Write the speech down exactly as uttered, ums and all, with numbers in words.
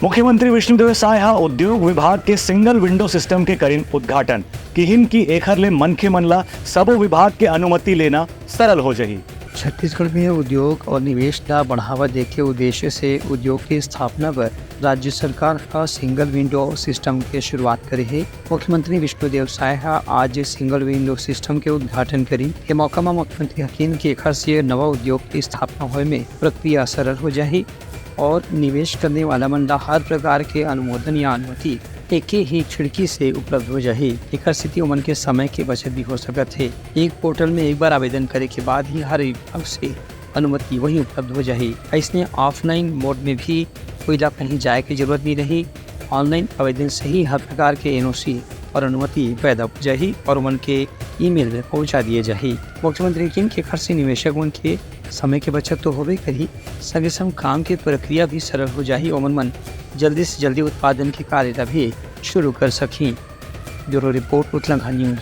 मुख्यमंत्री विष्णुदेव साय ह उद्योग विभाग के सिंगल विंडो सिस्टम के करिन उद्घाटन, किहिन कि एखर ले मनखे मन ला सबो विभाग के अनुमति लेना सरल हो जही। छत्तीसगढ़ में उद्योग और निवेश ला बढ़ावा देके उद्देश्य से उद्योग की स्थापना बर राज्य सरकार ह सिंगल विंडो सिस्टम के शुरुआत करे हे। मुख्यमंत्री विष्णुदेव साय ह आज सिंगल विंडो सिस्टम के उद्घाटन करी। ये मौका म मुख्यमंत्री ह किहिन कि एखर से नवा उद्योग की स्थापना होए में प्रक्रिया सरल हो जाही और निवेश करने वाला मन ला हर प्रकार के अनुमोदन या अनुमति एके ही खिड़की से उपलब्ध हो जाही। एकर सेती ओमन के समय के बचत भी हो सकत हे। एक पोर्टल में एक बार आवेदन करे के बाद ही हर विभाग से अनुमति वहीं उपलब्ध हो जाही। अइसने ऑफलाइन मोड में भी कोई ला कहीं जाए के जरूरत नहीं रही। ऑनलाइन आवेदन से ही हर प्रकार के एनओसी और अनुमति पैदा हो जाही और ओमन के ईमेल में पहुंचा दिए जाही। मुख्यमंत्री किहिन कि एखर से निवेशक मन के समय के बचत तो होबे करही, संगे संग काम के प्रक्रिया भी सरल हो जाही। ओमन मन जल्दी से जल्दी उत्पादन के कार्य ला भी शुरू कर सकही। Bureau report, Utlangha news.